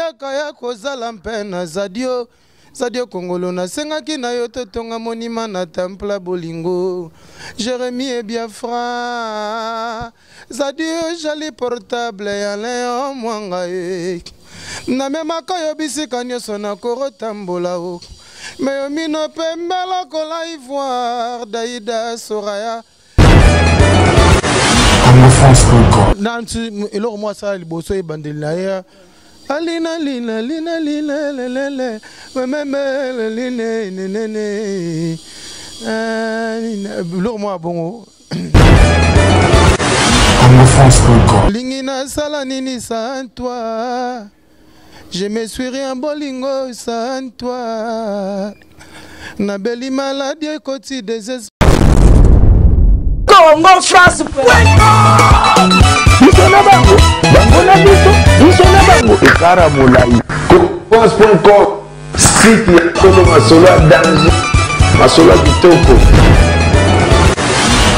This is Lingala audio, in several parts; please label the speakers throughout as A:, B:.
A: Mpiaka ya kozala mpe na Zadio. Zadio Kongolo nasengaki na yo totonga monima na temple ya bolingo. Jeremie Biafra. Zadio jali portable ya Leon Mwanga ye. Namemaka yo bisika nyonso nakorotambola o. Meyo mino pembe lokola ivoire Daida Soraya. Nanti eloko moko asala liboso ebandeli na ye alina lina lina lina lelele mememe line nenene biloko moko ya bongo. Lingi nasala nini sans toi? Je me suis rien bolingo sans toi. Nabeli maladie ekoti désespoir.
B: Congo France.
C: Biso na bango, bango na biso, biso na bango ekara molai. France.com, site ya solo, masolo ya danger, masolo ya kitoko.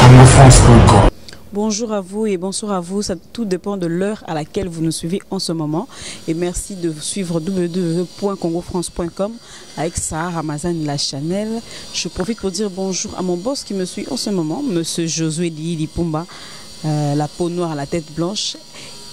D: CongoFrance.com. Bonjour à vous et bonsoir à vous. Ça tout dépend de l'heure à laquelle vous nous suivez en ce moment. Et merci de suivre www.congofrance.com avec Sahara Ramazan la Chanel. Je profite pour dire bonjour à mon boss qui me suit en ce moment, Monsieur Josué Lili Pumba, la peau noire, la tête blanche.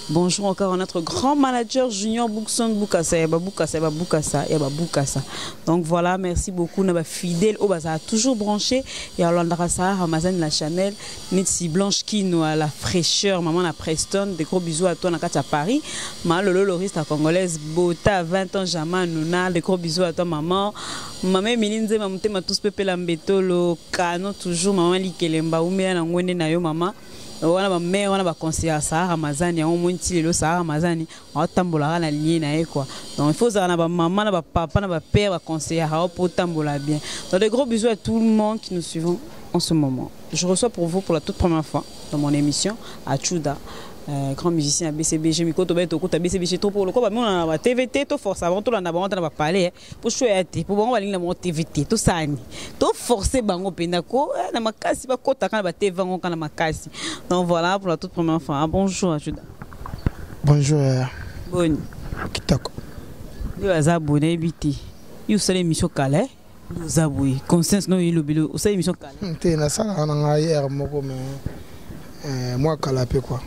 D: Bonjour encore à notre grand manager Junior Boukson Boukassa, Yaba Boukassa, Yaba Boukassa, Yaba Boukassa. Donc voilà, merci beaucoup. Nous sommes fidèles au bazar, toujours branché. Et alors, Sahara Ramazan la Chanel, Nitsi Blanche Kino à la fraîcheur, maman la Preston, des gros bisous à toi, Nakati à Paris. Ma Lolo Loris, la Congolaise, Bota, 20 ans, Jama, Nouna, des gros bisous à toi, maman. Maman Emilie Nzema, Mouté, Matous Pepe Lambetolo, Kano, toujours, maman Likelemba, Oumea, Nangwene, Nayo, maman. Wana ba mère, wana ba conseiller Sahara Ramazani, yango moni ti lelo Sahara Ramazani aotambolaka na ligne na ye quoi. Donc il faut ozala na ba maman, na ba papa, na ba père, ba conseiller ao po otambola bien. Donc des gros bisous à tout le monde qui nous suivons en ce moment. Je reçois pour vous pour la toute première fois dans mon émission Atshuda, grand musicien à BCBG. Miko tobe tokota BCBG trop pour le quoi, ba mona na ba TVT to force avant to landa bango na ba palais pour choyer te pour bango balingi na bango TVT to sani to forcer bango penda ko na makasi ba kota kana ba TV bango kana makasi. Donc voilà pour la toute première fois. Ah, bonjour Atshuda.
A: Bonjour.
D: Boni.
A: Kitoko.
D: Yo aza bonne biti. Yo sala émission kala. Oza boye conscience no yelobelo osala émission kala.
A: Te nasalaka na ngai hier moko mais moi kala pe quoi.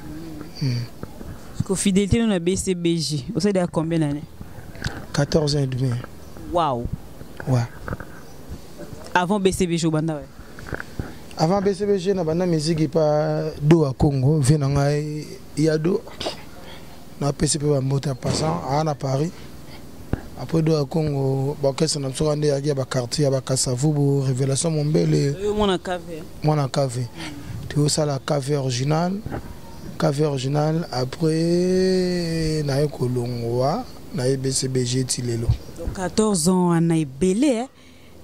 D: Parce que fidélité na BCBG, osali ya combien d'années?
A: 14 ans et demi.
D: Waouh.
A: Ouais.
D: Avant BCBG obanda ouais.
A: Avant BCBG na banda musique pa do à Congo, vie na ngai ya do. Na PCP ba mbota passant à na Paris. Après do à Congo, ba orchestre na biso nde ya ba quartier ya ba Kasavubu, Révélation Mombele.
D: Yo mwana KV.
A: Mwana KV. Tu vois ça la KV original. KV original après na kolongwa na BCBG ti lelo.
D: Donc 14 ans ana ebele hein.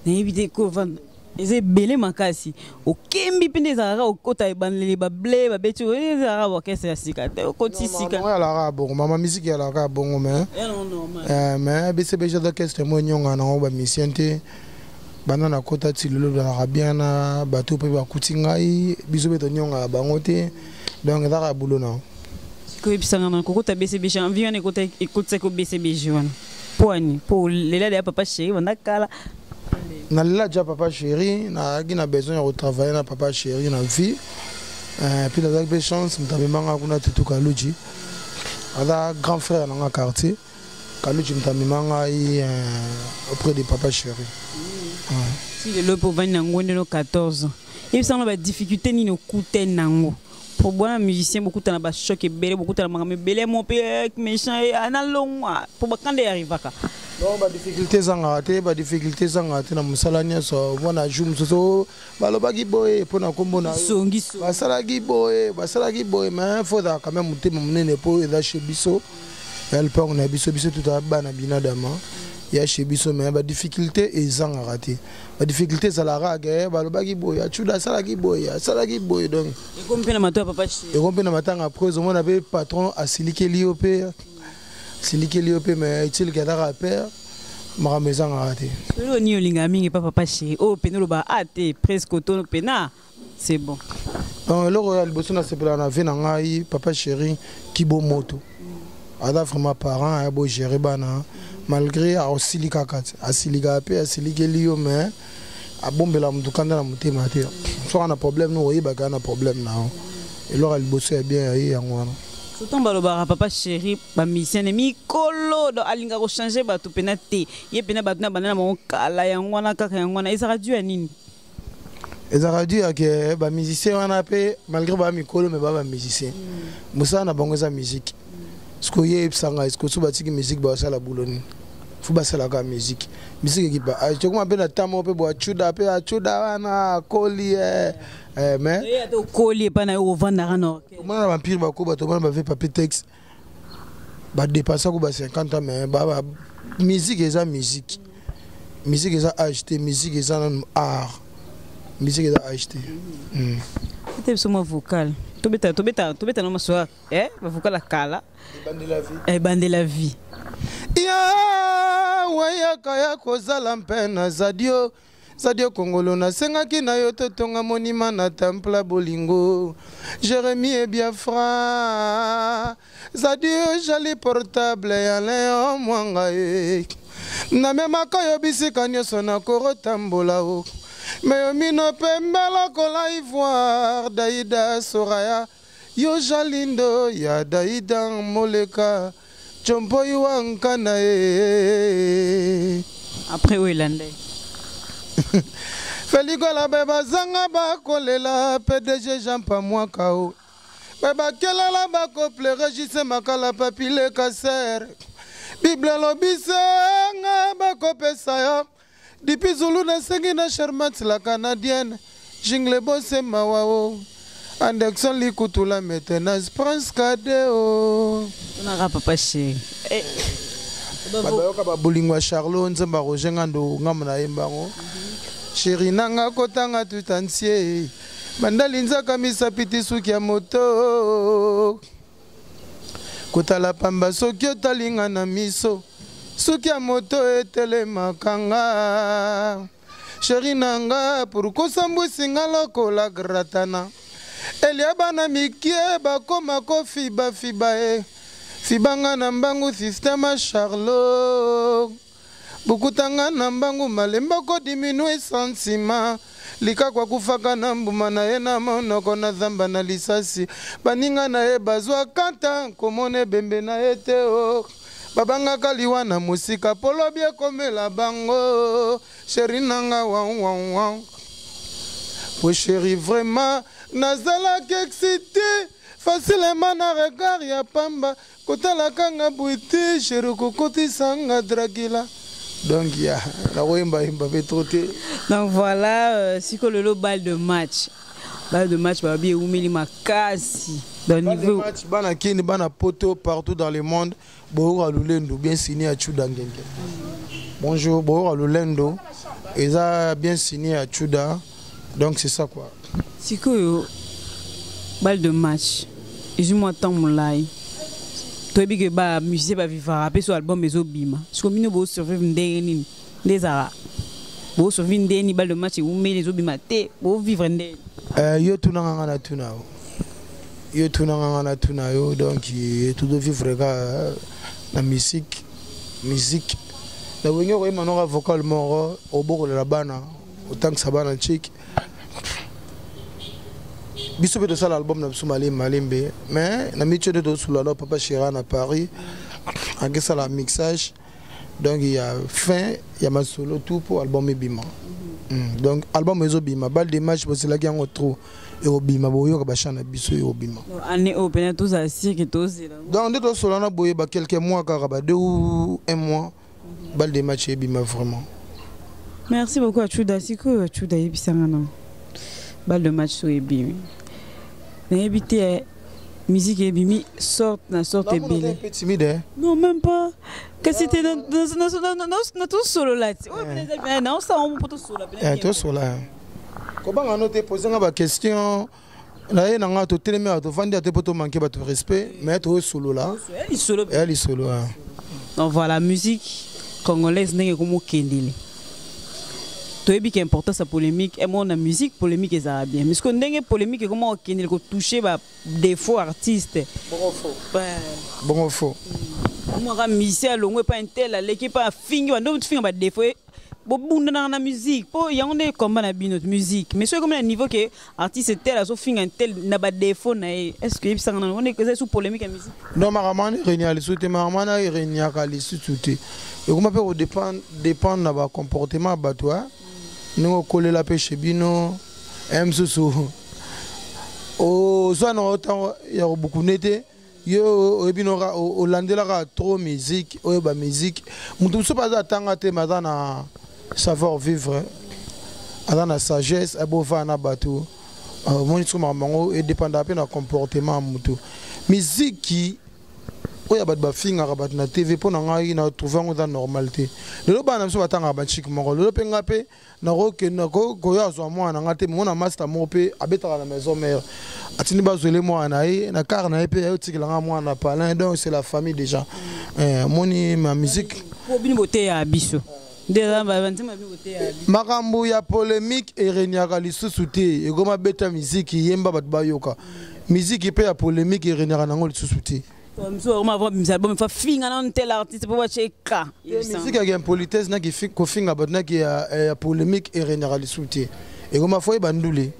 D: Na évité ko vendre. Eza ebele makasi. Okembi mpe nde ezalaka okota ebandeli ba blé, ba beti, oyo ezalaka ba orchestre ya sika te, okoti
A: Non,
D: sika.
A: maman, alaka bongo, mama musique alaka bongo, mais,
D: Ya non, normal.
A: Mais BCBG d'orchestre mo nyonga na ba musicien te. Bana na kota ti lelo bazalaka bien na bato mpe bakuti ngai, biso mpe tonyongaka bango te. Donc ezalaka boulot na.
D: Koyebisanga na kokota BCBG, envie wana ekotisaki BCBG wana. Po ani? Po lela ya papa chéri banda kala.
A: Nalela déjà papa chéri, nazalaki na besoin ya kotravailler na papa chéri na vie. Puis nazalaki mpe chance, moto amemanga kuna Tutu Kaluji. Aza grand frère na nga quartier. Kaluji moto amemanga ye auprès de papa chéri. Ouais.
D: Si lelo mpo ovandi na ngwende no 14 ans. Yebisanga ba difficulté nini okutani nango? Pour bwana musicien, bokutana ba choc ebele, bokutana makambo ebele, mo mpe méchant, analongwa. Po bakanda ya arrivaka.
A: Non, ba difficulté ezangaka te, ba difficulté ezangaka te na mosala nyonso. Mwana jour mosusu balobaki boye mpo na nkombo na yo.
D: Songi, songi.
A: Basalaki boye, basalaki boye, mais faut ezalaka quand même motema monene mpo eza chez biso. Ya lupango na biso, biso tozala bana binadama. Ya chez biso, mais ba difficulté ezangaka te. Ba difficulté ezalaka ke balobaki boye, Atshuda asalaki boye, asalaki boye, donc
D: Ekomi mpe na mato ya papa chéri.
A: Ekomi mpe na matanga après, ozomona mpe patron asilikeli yo mpe, asilikeli yo mpe, mais etiliki azalaka père, makambo ezangaka te.
D: Oyo nini olingaka mingi pa papa chéri? Oyo pene oloba, ah te, presque otono pena, c'est bon.
A: Donc eloko ya liboso nasepelaka na vie na ngai, papa chéri, kibomoto. Aza vraiment parent aya bogere bana, malgré aosili kaka te, asilikaka mpe asilikeli yo, mais abombela motu kanda na motema te. Soki na problème no, oyebaka na problème na yo. Eloko ya liboso ya bien ya ye yango wana.
D: Surtout balobaka Papa Chéri, bamusicien ne mikolo, donc alingaka kochange bato mpena te. Ye mpena bato na banda na bango kala, yango wana kaka, yango wana. Ezalaka dû ya nini?
A: Ezalaka dû ya ke bamusicien wana mpe, malgré baa mikolo, mais baa bamusicien, mosala na bango eza musique. Ceque ye yebisanga, est-ce so batiki musique, basala bulo nini? Fo basalaka musique. Musique ekipa tokoma mpe na temps moko mpe bo acuda mpe acuda wana akoli mais
D: Ye ata okoli, epai na yo ovandaka na orchestre.
A: Omona na bampire bakoba, tomona bave papi tex badépassa ko ba 50 ans, mais ba musique eza musique. Musique eza âge te, musique eza nanu art, musique eza âge te.
D: Ete biso mwa vocal, tobeta, tobeta, tobeta na masolo bavocal ya kala.
A: Ebandela vie.
D: Ebandela vie.
A: Ya wayaka ya kozala mpe na Zadio, Zadio Kongolo, nasengaki na yo totonga monima na temple ya bolingo. Jérémi e Biafra, Zadio jali portable ya Leon Mwanga ye, namemaka yo bisika nyonso nakorotambola o me yo mino pembe lokola ivoire. Daida Soraya, yo jalindo ya Daida Moleka Tsompoi wankana ye.
D: Après oyo elanda ye?
A: Felikola be bazanga bakolela PDG Jean Pamwaka o be bakelela bakople Régise Makala Papile Kaser. Bible elobi senga bakopesa yo. Depuis Zulu nasengi na Charmant la Canadienne, Jingle Bose mawa o Anderson Likutula, Maintenance Prince Kade o.
D: Tonaka Papa Chéri.
A: Bayoka babolingo ya Charlot, nzembo ya Roger Ngando, ngambo nayemba yango. Chéri nanga kotanga tout entier, bandali nzaka misapi ti suki ya moto, kotala pamba soki otalinga na miso, suki ya moto etelemaka nga. Chéri na nga, pourquoi osambwisi lokola gratana elia bana mikie bakoma kofibafiba e fibanga na mbangu systeme Charlot bukutanga na mbangu malemba kodiminue sentiment likako akufaka na mbuma na ye na monoko na zamba na lisasi. Baninga na ye bazwaka ntan komona ebembe na ye te o babangaka liwa na mosika polobi ekomela bango. Chéri nanga wawawa po chéri, vraiment nazalaki excité facilement na regard ya pamba, kotalaka nga boye te. Chéri, kokotisanga Dragila, donc ya nakoyembayemba mpe trop te.
D: Donc voilà, sikoyo lelo balle de match, balle de match balobi ewumeli makasi dans
A: Balle de
D: niveau
A: match, bana Kini, bana poto, partout dans le monde, boyoka lulendo bien signé ya Chuda Ngenge. Bonjour, boyoka lulendo eza bien signé ya Chuda, donc c'est ça quoi.
D: Sikoyo balle de match ezwi mwa temps molai. Toyebi ke bamusicien bavivaka mpe so album ezobima. Siko bino bosurvivre ndenge nini? Nde ezalaka bosurvivre ndenge nini? Balle de match ewumeli, ezobima te, bovivre ndenge?
A: Yo tunanga nga na tuna yo, yo tunanga nga na tuna yo. Donc tozovivre ka na musique. Musique na wenge, koyeba noka vocal moko, obokolela bana, otangisa bana ntiki. Biso mpe tosala album na biso malembe malembe, mais na miti nde tosula no Papa Chéra na Paris akesala mixage, donc ya fin ya masolo tout mpo album ebima. Donc album ezobima, balle de match bozelaki yango trop, ekobima. Boyoka bachan na biso, ekobima.
D: Année oyo mpena tozala sûr ke tozela?
A: Donc nde tosola na boye, ba quelques mois kaka, ba 2 ou 1 mois, balle de match ebima vraiment.
D: Merci beaucoup Achuda. Sikoyo Achuda, yebisanga na balle de match so ebimi, nayebi te musique ebimi sorte na sorte ebele.
A: Un peu timide, hein?
D: Non, même pas. Kasi te, na tosolola ti oyo pena eza bien, naosala mpo tosolola.
A: Pena tosola, kobanga no te. Pose nga baquestion na ye na nga, totelemi awa, tovandi ate mpo tomanke bato respect, mais toyosolola.
D: Lisolo.
A: Eya lisolo.
D: Donc voilà, musique congolaise ndenge ekomokendele. Toyebi ke importance ya polémique emo na musique, polémique ezala bien, mais sikoyo ndenge polémique ekoma kokendele kotouche ba défaut artiste.
A: Bongo faux, bongo faux.
D: Omwaka musicien alongwe epa intel, aleki epa afingi bando, finga ba défaut, bobundanaka na musique mpo yango nde komba na bino musique. Mais soki ekomi na niveau ke artiste tel azofinga tel na ba défaut na ye, est ce que yebisanga nano wana eza sous polémique ya musique?
A: Non, makambo wana ereniaka lisusu te, makambo wana ereniaka lisusu te. Ekoma mpe kodépendre na ba comportement ya bato, ndenge okolela mpe chez bino. Mosusu ozwa na ntango ya kobukune te, yo oyebi noka olandelaka trop musique, oyeba musique. Moto mosusu mpe aza atanga te, mais aza na savoir vivre, aza na sagesse, abovaa na bato. Omoni soki makambo yango edépendaka mpe na comportement ya motu. Miziki oyo ya bato bafingaka bato na TV, mpo na ngai na trouve yango eza normal te. Lelo bana na biso batangaka bantike moko, lelo mpe ngai mpe nakokende koya azwa mwana na ngai te. Mona master moko mpe abetaka na maison mère, atindi bazwele mwana na ye na kar na ye, mpe ayotikela nga mwana na palin. Donc c'est la famille déjà. Moni ma musique.
D: Po bino boteya biso nde eza banzembo bino boteya biso.
A: Makambo ya polémique ereniaka lisusu te. Ekoma beta miziki, yemba, bato bayoka miziki. Mpe ya polémique ereniaka nango lisusu te.
D: Mosusu akoma avant bimisa album, fa finga nano tel artiste mpo batie ka.
A: Miziki ya impolitesse naki kofinga bato naki ya polémique ereniaka lisusu te. Ekoma fo yeba ndule,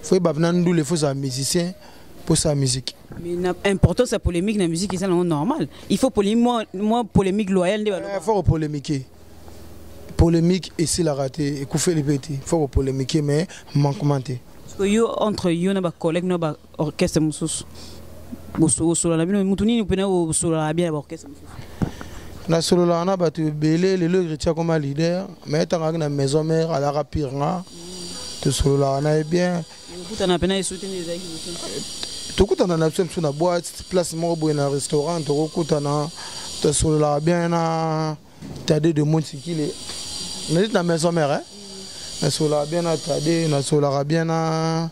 A: fo yeba na ndule, fo ozala musicien mpo sala musique.
D: Mais na importance ya polémique na musique eza nango normal, il faut polémique, moi polémique loyale nde baloba.
A: Faut kopolémique, polémique esilaka te, ekufeli mpe te. Faut kopolémique, mais manquement te.
D: Parce que yo, entre yo na ba collègue na ba orchestre mosusu, osolola na bino mutu nini mpena osololaka bien na ba orchestre mosusu?
A: Nasololaka na bato ebele. Lelo Héritier akoma leader, mais etangaki na maison mère alaka pire nga, tosololaka na ye bien.
D: Okutana mpena esu te nde ezalaki liboso?
A: Tokutana na biso mosusu na boîte, place moko boye, na restaurant, tokokutana, tosololaka bien na Tade de Montikile neti na maison mère, hein? Nasololaka bien na Tade, nasololaka bien na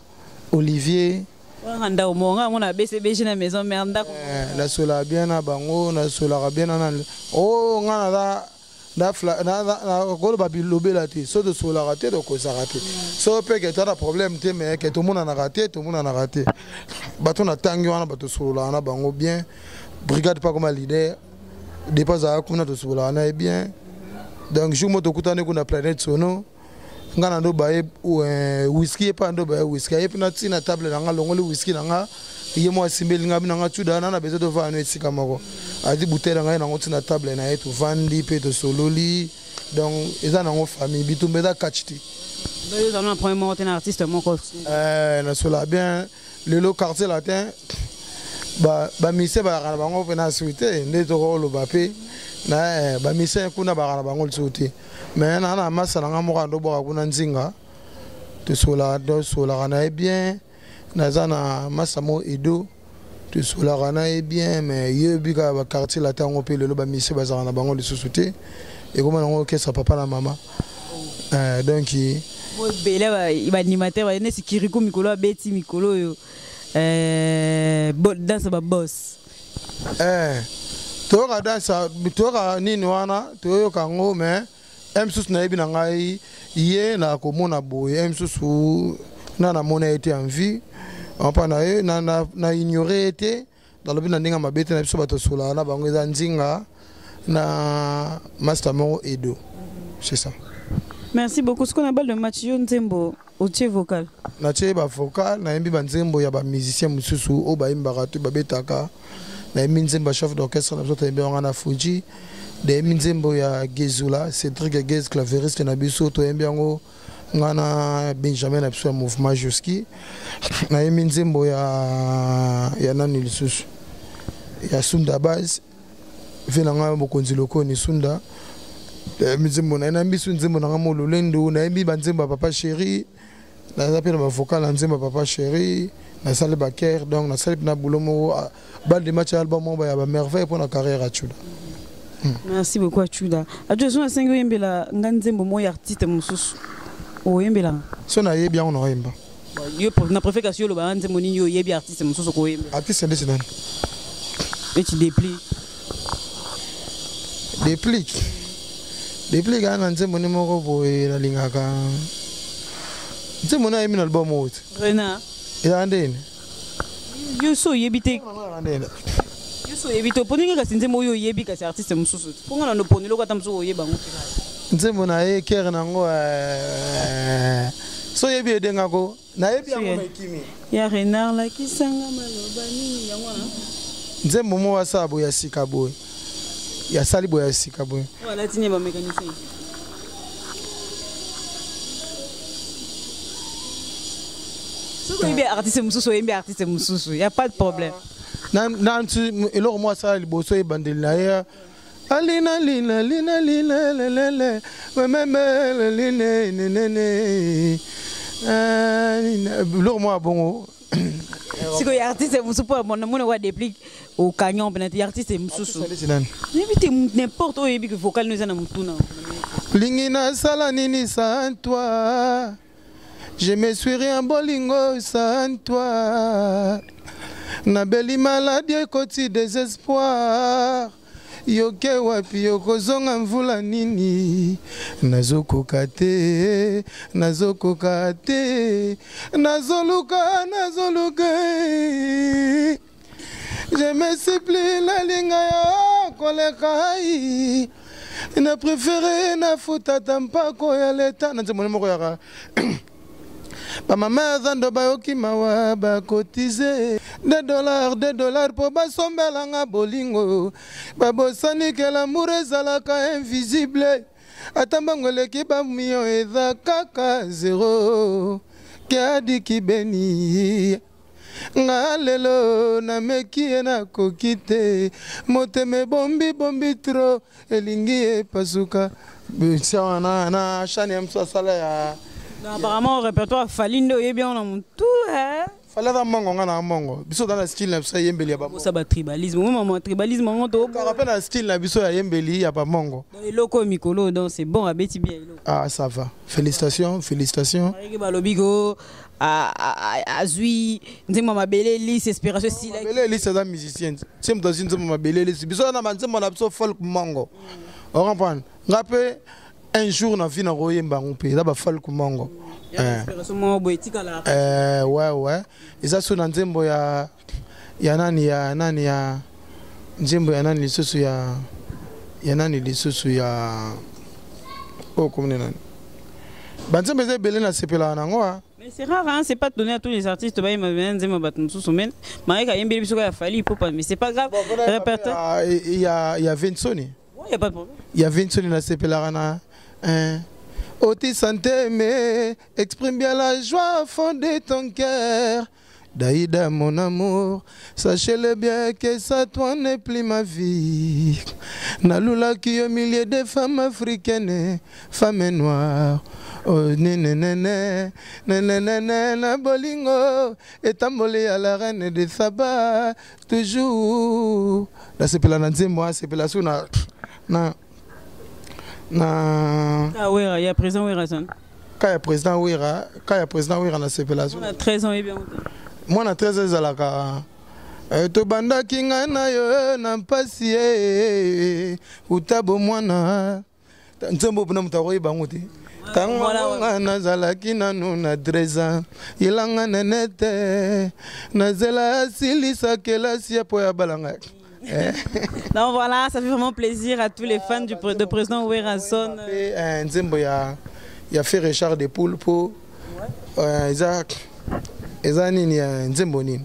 A: Olivier.
D: Wana ndako moko nga mona BCBG na maison mère, ndako.
A: Nasololaka bien na bango, nasololaka bien na nani o nga naza koloba bilobela te. So tosololaka te, tokozaka te, so mpe ke toza na problème te, mais ke tomonanaka te, tomonanaka te. Bato natangi wana, bato tosololaka na bango bien. Brigade pa koma leader depuis azalaka kuna, tosololaka na ye bien. Donc jour mo tokutani kuna Planète Sono, nga na ndo baye whisky, ye mpe ando baye whisky, aye mpe na ntina table na nga, longoli whisky na nga, ye mo asimbeli nga na nga tuda na besoin tovanda no esika moko, adi bouteille na ngai nango ntina table na ye, tovandi mpe tosololi. Donc eza nango famille, bitumba eza catch te.
D: Ozala na premier moko te na artiste moko?
A: Nasola bien. Lelo Quartier Latin, bamusicien bazalaka na bango mpe na sui te, nde tokoloba mpe na bamusicien kuna bazalaka na bango lisusu te. Mais na masa na nga moko andobwaka kuna nzinga, tosolaka na ye bien. Naza na masa mo Edo, tosolaka na ye bien. Mais yebi kaka ba Quartier Latin yango mpe lelo bamusicien bazalaka na bango lisusu te, ekoma nango orchestre papa na mama. Donc
D: Ebele ba animateur neti Kiriko, mikolo abeti mikolo oyo danse babos.
A: Toyoka danse, toyoka nini wana, toyoka yango, mais mosusu nayebi na ngai ye na komona boye, mosusu na namona ye te en vie mpa na ye na ignore ye te. Nalobi na ndenge mabe te, na biso bato solaka na bango eza Nzinga na master moko Edo, c'est ça.
D: Merci beaucoup. Sikoyo na balle de match, yo nzembo otie vocal?
A: Natie ba vocal, nayembi banzembo ya ba musicien mosusu oyo bayembaka to babetaka. Nayembi nzembo ya chef d'orchestre na biso, toyembi yango na Fuji. Nayembi nzembo ya Gezula, Cédric Gez, claveriste na biso, toyembi yango nga na Benjamin na biso ya mouvement Joski. Nayembi nzembo ya nani lisusu, ya Sunda Base, ve na ngai mokonzi Lokoni Sunda, nayembi nzembo na ye. Nayembi su nzembo na ngai Mololendu, nayembi banzembo ya Papa Chéri, naza mpe na ba vocal na nzembo ya Papa Chéri, nasali ba chœur. Donc nasali mpe na boulot moko, balle de match ya album moko ya ba merveille mpo na carrière ya Chuda.
D: Merci beaucoup Achuda. Achuda, so nasengi oyembela nga nzembo moko ya artiste mosusu, oyembelanga?
A: So nayebi yango, naoyemba.
D: Yo na préfère, kasi yo olobaka nzembo nini oyebi artiste mosusu koyembela?
A: Artiste ndeti nani?
D: Neti Dépli.
A: Déplique. Déplique aa na nzembo nde moko boye nalingaka nzembo nayembi na album oyo te.
D: Renard.
A: Ezala ndeni?
D: Yo so oyebi te.
A: Ezalaka ndeni?
D: Yo so oyebi te, oponi nga kasi nzembo oyo oyebi, kasi artiste mosusu te, mpo nga na ndoponi eloko ata mosusu oyeba yango te kaka.
A: Nzembo na ye kere nango, so oyebi edengako nayebi yango na ekimi.
D: Ya Renard, lakisanga maloba nini yango wana?
A: Nzembo moko asala boye ya sika boye, yasali boye ya sika boye.
D: Oyo alati nie bamécanicien. Soki oyebi artiste mosusu, oyembi artiste mosusu, y a pas de problème.
A: Na eloko moko asala liboso, ebandeli na ye alina lina lina lina lelele mememe line nenene biloko moko ya bongo.
D: Sikoyo artiste mosusu, mpo namoni wa Déplique okanyon mpena te, artiste mosusu.
A: Neti nani?
D: Nayebi te, n'importe oyo oyebi ke vocal no eza na motuna.
A: Lingi nasala nini sans toi? Je me suis rien bolingo sans toi. Nabeli maladie ekoti désespoir. Yoke wapi okozonga mvula nini? Nazokoka te, nazokoka te, nazoluka, nazoluka. Je me supplie, nalinga yo koleka ai na préféré nafutata mpako ya leta na nzembo moko yaka. Bamama ya zando bayoki mawa, bakotize 2 dollars, 2 dollars mpo basombelanga bolingo. Babosani ke l'amour ezalaka invisible, ata mbango eleki bamillion eza kaka zero. Ke adiki beni nga lelo nameki ye, nakoki te, motema ebombi bombi trop, elingi epasuka. Tia wana na shani ya mosu asala ya.
D: Apparemment répertoire Fally nde oyebi yango na motu.
A: Fally aza mongo, nga na mongo. Biso toza na style na biso ya yembeli ya bamongo.
D: Osa batribalisme mo mama, tribalisme yango to.
A: Kaka mpe na style na biso ya yembeli ya bamongo.
D: Eloko oyo mikolo, donc c'est bon, abeti bien eloko.
A: Ah, ça va, félicitations, félicitations.
D: Ayeke balobi ko azwi nzembo ya mabele elisi inspiration esila.
A: Mabele elisi aza musicien tie, moto azwi nzembo mabele elisi. Biso na banzembo na biso folk mongo, ocomprendre? Nga mpe un jour na vie nakoyemba yango mpe, eza bafolk mongo.
D: Inspiration moko boye etikala.
A: Ouais, eza so na nzembo ya nani, ya nani, ya nzembo ya nani lisusu, ya nani lisusu, ya oyo komone nani. Banzembo eza ebele, nasepelaka nango ah.
D: Mais c'est rare, hein, c'est pas donné à tous les artistes, bah, il m'a nzembo bato mosusu, mais Marek ayembeli biso ya Fally Ipupa, mais c'est pas grave. Répertoire.
A: Il y a Vinsoni.
D: Ouais, y a pas de problème.
A: Il y a Vinsoni, nasepelaka na hein. Oti santé, mais exprime bien la joie au fond de ton cœur. Daïda, mon amour, sachez-le bien que ça, toi n'est plus ma vie. Nalulaki au milieu des femmes africaines, femmes noires. Oh, ne, ne, ne, ne, ne, ne, ne, ne, na bolingo, etamboli à la reine de Saba, toujours. Nasepela na nzembo, nasepela su na
D: Ah ouais, il y a président Werason.
A: Ka ya président Wera, ka ya président Wera nasepela su.
D: On a 13 ans et bien.
A: Mwana 13 ezalaka tobandaki ngai na yo na mpasi ye uta bomwana. Nzembo mpona moto akoyeba yango te. Ntango nga nazalaki nanu na 13 ans, yelanga nene te, nazela asilisa kelasi ya po ya balanga.
D: Donc voilà, ça fait vraiment plaisir à tous les fans de président Werason.
A: Nzembo ya fait Richard de Poule po eza nini ya nzembo nini,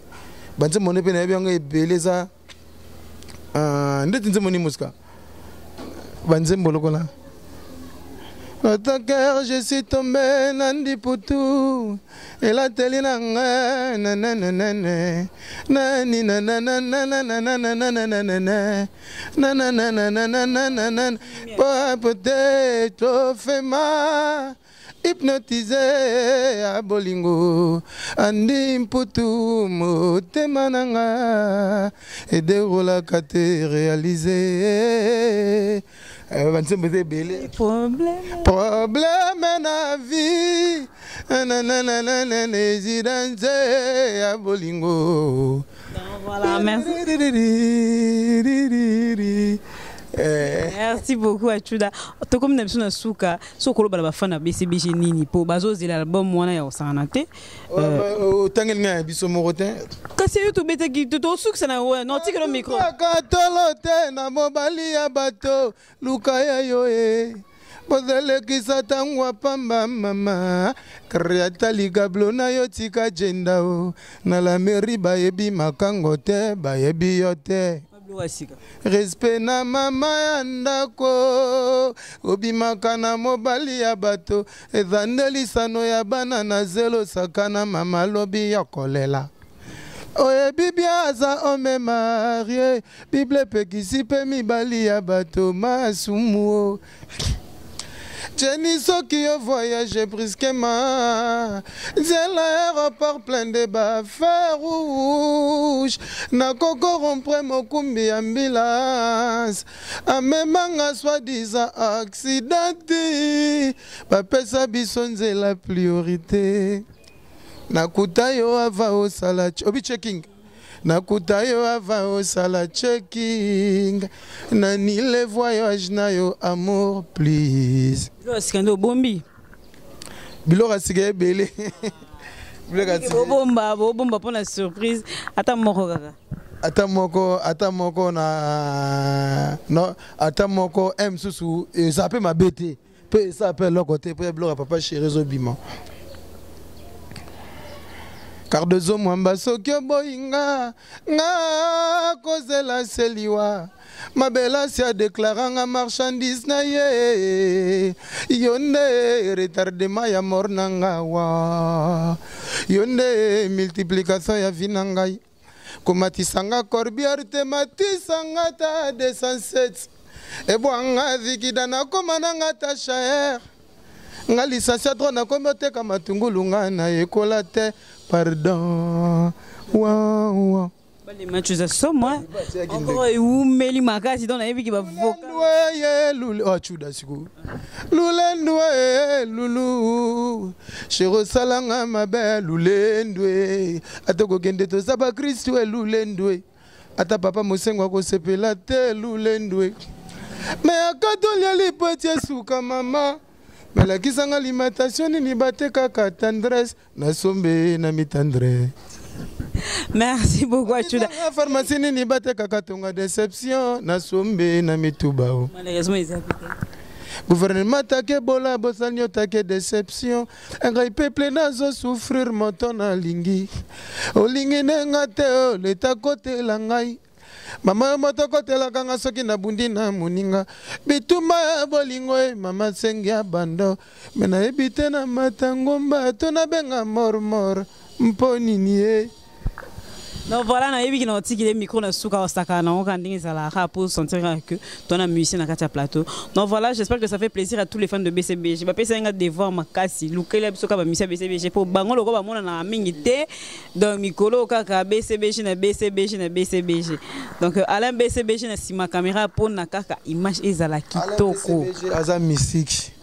A: banzembo nde mpe nayebi yango ebele. Eza ndeti nzembo nini mosika, banzembo lokola Dans ton cœur, je suis tombé, Nandi Poutou. Elateli na nga, nananana, nani, nananana, nananana, peut-être fema hypnotisé ya bolingo andi mputu, motema na nga ederolaka te réalise. Banzembo eza ebele. Problème na vie nananana résidence ya bolingo.
D: Voilà, merci.
A: Eh.
D: Merci beaucoup Achuda. Tokomi na biso na suka, so koloba na bafana na BCBG nini po bazozela album wana ya kosangana te.
A: Otangeli ngai ya biso moko te.
D: Kasi yo tobetaki tosukisa na wana, non tikelo micro.
A: Kaka tolo te na mobali ya bato luka ya yo e. Bozalekisa ntango ya pamba mama kriata ligablo na yo tika jenda o na la mairie bayebi makango te bayebi yo te. Respect na mama ya ndako obimaka na mobali ya bato eza nde lisano ya bana na zelo sakana mama lobi ya kolela oyebi bien aza homme marie bible epekisi mpe mibali ya bato masumu o Jenny soki yo voyage brusquement nzela aéroport plein de ba feu rouge nakoko rompre mokumbi ambulance amemanga soi-disant accident bapesa biso nzela priorité nakuta yo ava osala obi checking nakuta yo ava osala checking nani le voyage na yo amour please
D: biloko ya sika nde obombi
A: biloko ya sika ebele
D: biloko ya sika bobomba bobomba mpona surprise ata moko kaka
A: ata moko ata moko na no ata moko m mosusu eza mpe mabe te mpe eza mpe eloko te mpo ya biloko ya papa chéri ezobima Cardozo Mwamba soki oboyi nga nga kozela seliwa mabelasi adeklara nga marchandise na ye yo nde retardement ya mort na nga wa yo nde multiplication ya vie na ngai komatisa nga corbière te matisa nga ta 207 ebwanga zikida nakoma na nga ta chaer nga licencié droit nakomi oteka matungulu nga nayekola te pardon wa wa
D: balema tu eza somo encore ewumeli makasi donc nayebiki
A: bavokaye lule oh, cuda sikoyo lulendwe lulu shero osalanga mabe lulendwe ata kokende toza bakristu elulendwe ata papa mosengo akosepela te lulendwe me akatolia lipati esuka mama melakisa nga alimentation nini batekaka tendresse nasombe na mitendre.
D: Merci beaucoup Achuda.
A: Pharmacie nini batekaka tonga déception nasombe na mituba o.
D: Malheureusement eza
A: gouvernement take bola bosani otake déception ngai peuple nazo souffrir moto nalingi olingi nde nga te o leta kotela ngai mama yo moto okotelaka nga soki nabundi na moninga bitumba ya bolingo e mama sengi ya bando me nayebi te na mata ngomba to nabenga mormor mpo nini ye.
D: Donc voilà, nayebi ki na otikile micro na suka osaka na oka ndenge ezalaka pour sentir que toi na musicien na kati ya plateau. Donc voilà, j'espère que ça fait plaisir à tous les fans de BCBG. Bapesa nga devoir makasi, lukela biso ka ba musicien BCBG po bango loko ba mona na mingi te. Donc mikolo kaka BCBG na BCBG na BCBG. Donc Alain BCBG na sima caméra po na kaka image ezala kitoko.
A: Alain BCBG aza mystique.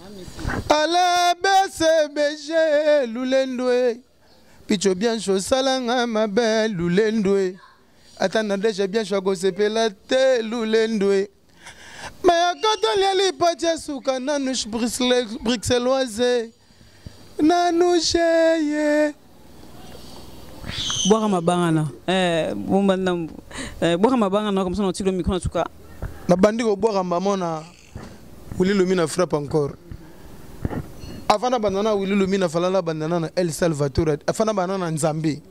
A: Alain BCBG lulendwe. Picho bien osala nga mabe lulendwe. Ata na deja bien akosepela te lulendwe. Me akotolia lipati ya suka nanush bruxelloise nanushe ye.
D: Bwaka mabanga na bomba ndambo bwaka mabanga na comme ça na otiki micro na suka.
A: Nabandi kobwaka mbamo na Willy Lumina frappe encore. Avant na bandana Willy Lumina falala bandana na El Salvatore, avant na bandana na Nzambe.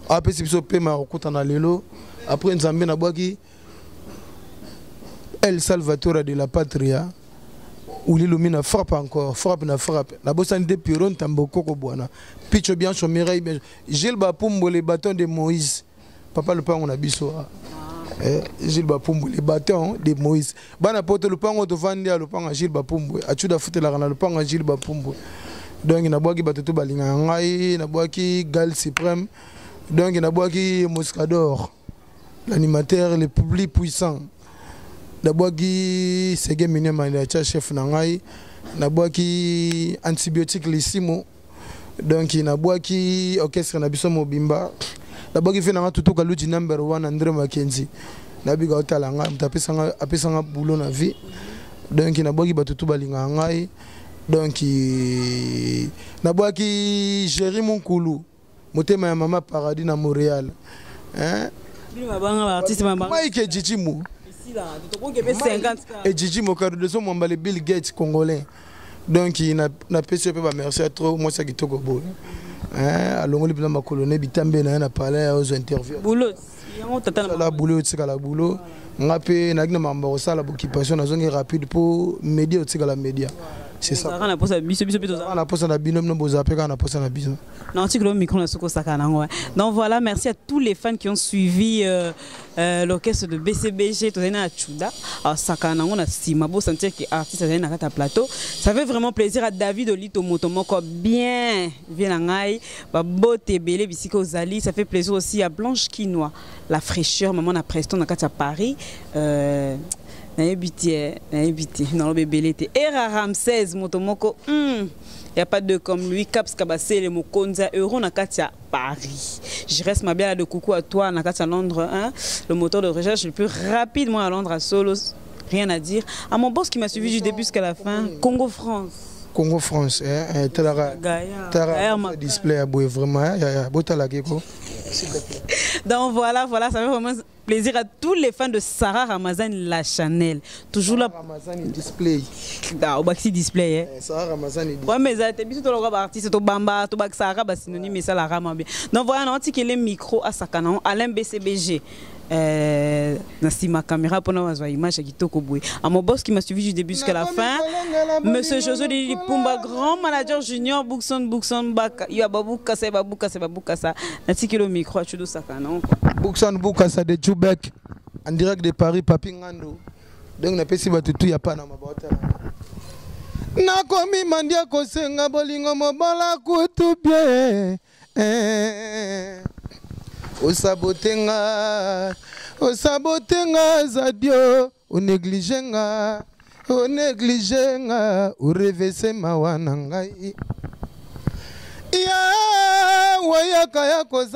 A: Apesi biso pema ya kokutana lelo. Après Nzambe nabwaki El Salvatore de la Patria. Willy Lumina frappe encore, frappe na frappe. Na bosani te Pierrot Ntambo Koko Bwana. Picho Biancho Mireille Biancho. Gilles Bapumbo le bâton de Moïse. Papa lupango na biso. Gilles Bapumbo le bâton de Moïse. Bana poto lupango tovandi ya lupango Gilles Bapumbo. Achuda futelaka na lupango Gilles Bapumbo. Donc nabwaki bato to balinga ngai, nabwaki Gal Suprême. Donc nabwaki Moscador, l'animateur le plus puissant. Nabwaki Sege Minema ya chef na ngai, nabwaki antibiotique Lisimo. Donc nabwaki orchestre na biso mobimba. Nabwaki fe nanga tutuka luji number 1 André Mackenzie. Nabika otala ngai, moto apesanga boulot na vie. Donc nabwaki bato tu balingaka ngai. Donc nabwaki Géri Monkulu, motema ya mama Paradis na Montréal, hein? Mike Djidjimu et Mokardo Mwambale, Bill Gates congolais. Donc napesi yo mpe bamerci ya trop. Mwasi ya kitoko boye, alongoli mpenza makolo ne bitambe na ye na palais, ozwa interview la boulot, otikala boulot. Nga mpe nayaki na makambo ya kosala boccupation, nazongi rapide mpo média otikala média, c'est ça.
D: Na posa biso, biso mpe.
A: Na posa na bino, bino bozala mpe kaka na posa na biso.
D: Non, tu le micro na soko saka nango. Donc voilà, merci à tous les fans qui ont suivi l'orchestre de BCBG, tozali na Chuda. Alors saka nango na sima bo sentir que artiste azali na kata plateau. Ça fait vraiment plaisir à David Olito moto moko bien bien na ngai, ba bote ebele bisika ozali. Ça fait plaisir aussi à Blanche Quinoa, la fraîcheur, maman na Preston na kati ya Paris. Nayebi te, nayebi te, naloba ebele te. Era Ramsès moto moko, y a pas de comme lui. Caps Kabasele mokonzi ya euro na kati ya Paris, je reste ma bien de coucou à toi na kati ya Londres, hein? Le moteur de recherche le plus rapidement à Londres, à solo, rien à dire. À mon boss qui m'a suivi du début jusqu'à la fin, Congo France.
A: Congo France, eh, talaka talaka display ya boye vraiment ya botalaki ko.
D: Donc voilà, ça fait vraiment plaisir à tous les fans de Sarah Ramazan la Chanel. Toujours là.
A: Ramazan display.
D: Ah, au Baxi display.
A: Hein. Sarah Ramazan
D: display. Ouais, mais ça, t'es tout le artiste, to bamba, to bak Sarah, bah synonyme, mais ça la rama bien. Donc voilà, on a les micro à Sakana, Alain BCBG. Na sima caméra pour nous avoir image ya kitoko boye. À mon boss qui m'a suivi du début jusqu'à la fin, monsieur Josué Lili Pumba, grand manager junior Bookson Bookson Baka, ya Babukasa Babukasa Babukasa. Natiki le micro à Chudo Sakana.
A: Bookson Bukasa de Chubek en direct de Paris, Papi Ngando. Donc napesi bato tu ya Panama baotala. Nakomi mandia kosenga bolingo mobola kutu bien. Osabote nga, osabote nga Zadio, onéglige nga, onéglige nga, orevese mawa na ngai ya wayaka ya koza.